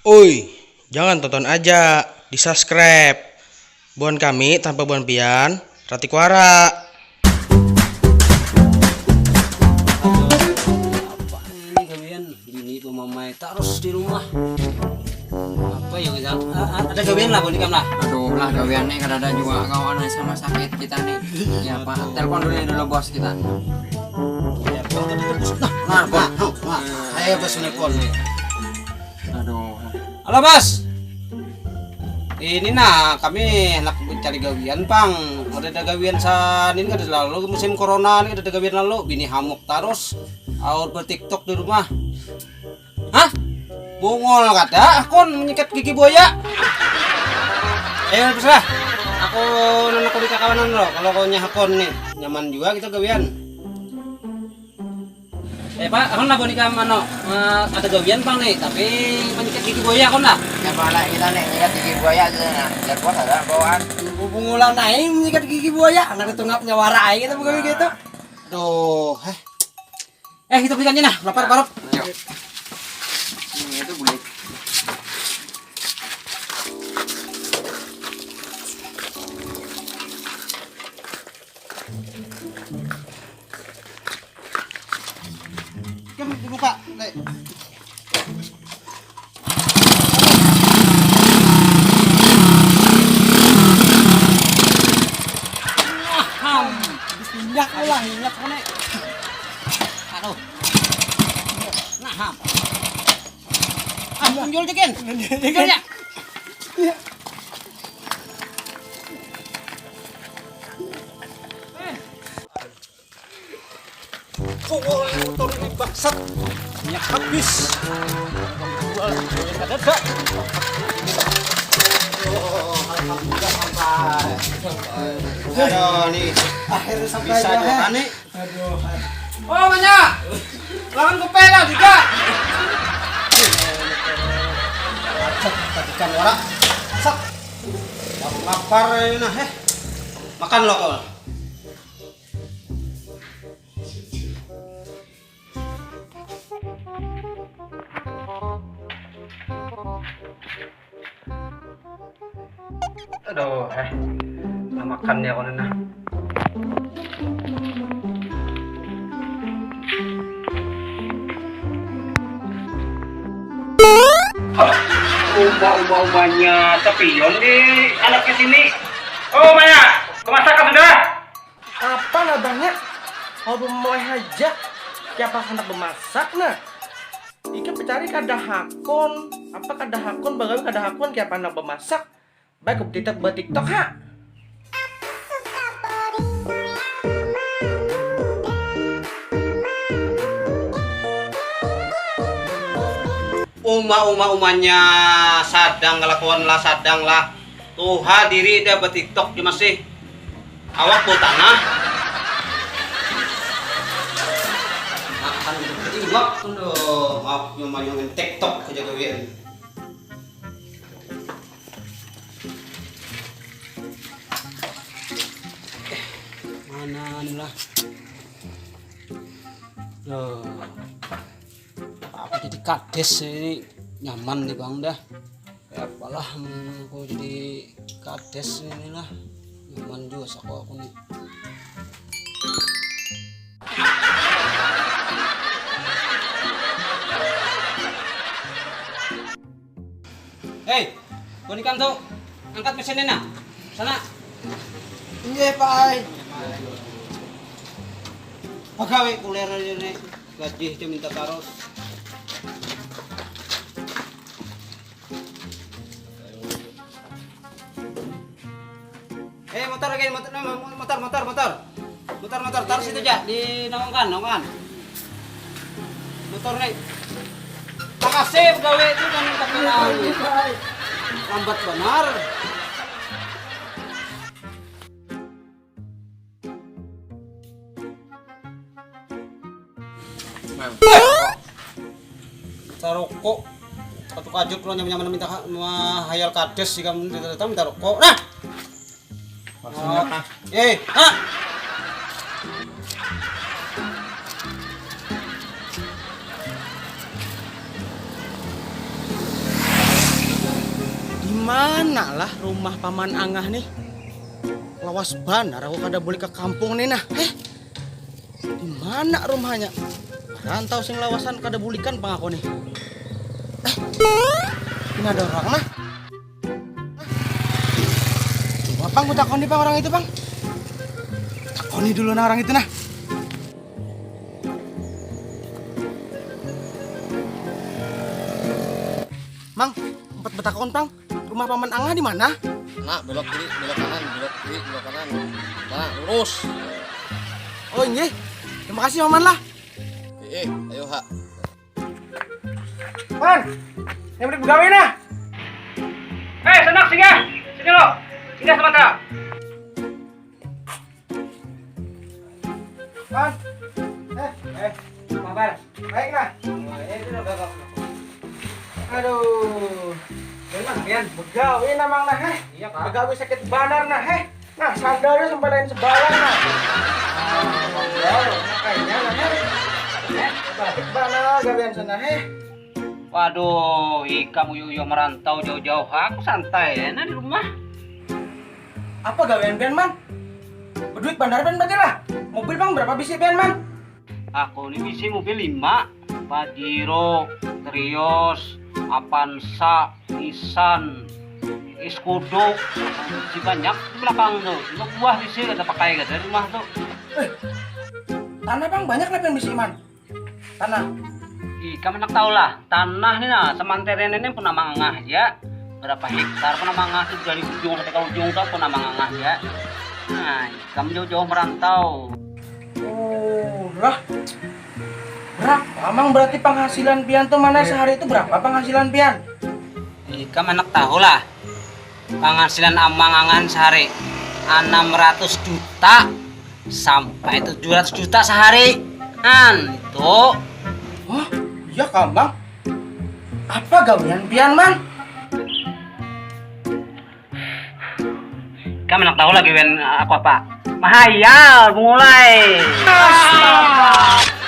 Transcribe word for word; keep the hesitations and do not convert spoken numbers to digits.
Oi, jangan tonton aja, di-subscribe. Buan kami tanpa buan pian, Rati Kuara. Apa ini gawian? Bini pemamai terus di rumah. Apa ya kita? A- a- Ada gawian lah, buat ikam lah. Aduh lah, gawian nih kada ada juga kawan, sama sakit kita nih. Ya Pak, telepon dulu dulu bos kita. Ya, Pak, tadi tebus. Nah, nah, nah, nah. Ayo, bos, telepon nih. Aduh. Halo, Bos. Ini nah, kami hendak mencari gawian, pang. Kada ada gawian san ini, kada lalu musim corona ini, kada ada gawian lalu. Bini hamuk terus. Aur bertiktok di rumah. Hah? Bungul kada akun menyikat gigi buaya. Ayo, terus lah. Aku nang aku di kakawanan lo. Kalau kau nyah akun nih, nyaman juga kita gawian. Eh, Pak, aku nabo nikah mano, eh, ada gawian, Bang, nih, tapi menyikat gigi buaya aku nah. Ya, mana kita nih, nyikat gigi buaya aja nah. Biar puas ada bawaan. Bungulan aing menyikat gigi buaya, anak itu ngap nyawara aing kita bukan gitu. Aduh, heh. Eh, kita belikan aja nah, lapar parut. Yuk. Ini itu boleh. Kan dibuka, Lek. Ham. Minyak lah, minyak mana? Aduh. Nah, ham. Ah, muncul dikit. Muncul ya. Pukul motor ini bangsat. Minyak habis. Jual, jual kada ada. Oh, alhamdulillah sampai. Aduh, nih. Akhirnya sampai bisa juga, juga, nih. Aduh. Oh, banyak. Lawan kupe lah juga. Tadi kan orang. Sat. Lapar ini nah, eh. Makan lo kau. Aduh, eh. Nah, makan ya, kono nah. Uma-uma-umanya sepion di anak ke sini. Oh, Maya, kemasakan sudah? Apa lah banyak? Mau bemoleh aja. Siapa hendak bemasak nah? Ikam mencari kada hakun, apa kada hakun, bagawi kada hakun, siapa hendak bemasak? Baik, aku TikTok, buat TikTok ha. Uma-uma-umanya sadang kelakuan lah, sadang lah. Tuha diri dah betiktok di masih. Awak bau tanah. Makan iwak tuh, maaf nyoman nyoman TikTok aja gawian. Mana nih lah. Loh. Aku jadi kades ini nyaman nih bang dah. Kayak apalah, hmm, aku jadi kades ini lah, nyaman juga sako aku nih. Hei, bunikan tuh, angkat mesinnya nah, sana. Iya pak. Pegawai kuliah ini, gaji dia minta taros. Eh, motor lagi, motor, motor, motor, motor. Motor, motor, taruh situ aja, di nongkan, nongkan. Motor nih. Makasih pegawai itu kan terkenal. Lambat benar. Taroko. Katuk-kajuk lo nyaman-nyaman minta ha-, ma-, hayal kades jika datang minta rokok. Nah. Maksudnya apa? Eh, ha. Mana lah rumah paman Angah nih? Lawas banar aku kada bulik ke kampung nih nah. Eh, di mana rumahnya? Rantau sing lawasan kada bulikan pang aku nih. Eh, ini ada orang nah. Coba pang ku takoni pang orang itu pang. Takoni dulu nah orang itu nah. Mang, empat betakon pang. Rumah paman Angah di mana? Nah, belok kiri, belok kanan, belok kiri, belok kanan. Nah, lurus. Oh, inggih. Terima kasih paman lah. Eh, ayo ha. Man, yang beri begawe nah. Eh, Sanak, singgah. Sini lo. Singgah sebentar. Man, eh, eh, kabar. Baik nah. Oh, ya, itu udah gagal. Aduh. Dari mana pian? Begawe namang nah, eh. Iya, Kak. Begawe sakit banar nah, eh. Nah, sandalnya sampai lain sebalan nah. Makanya nah, eh. Eh, sakit banar gawean sana, eh. Waduh, ikam uyu-uyu merantau jauh-jauh, aku santai ya nah di rumah. Apa gawean pian man? Berduit bandar pian berarti lah. Mobil pang berapa bisi pian man? Aku ni bisi mobil lima, Pajero, Trios, Avanza, Nissan, Escudo, bisi banyak di belakang tu. Lima buah bisi kada pakai kada di rumah tu. Eh, tanah pang banyak lah pian bisi man. Tanah. Ih, kamu nak tahu lah, tanah ni nah, semanternya ini pun nama Angah aja. Berapa hektar pun nama Angah tu dari ujung sampai ke ujung tu pun nama Angah aja. Nah, kamu jauh-jauh merantau. Oh, lah. Berapa emang berarti penghasilan pian tuh mana sehari itu berapa penghasilan pian? Ih, kamu anak tahu lah. Penghasilan amang Angan sehari enam ratus juta sampai tujuh ratus juta sehari. An, itu. Hah? Iya kah, Bang? Apa gawean pian, Man? Kamu nak tahu lagi wen aku apa? Mahayal, mulai. Astaga.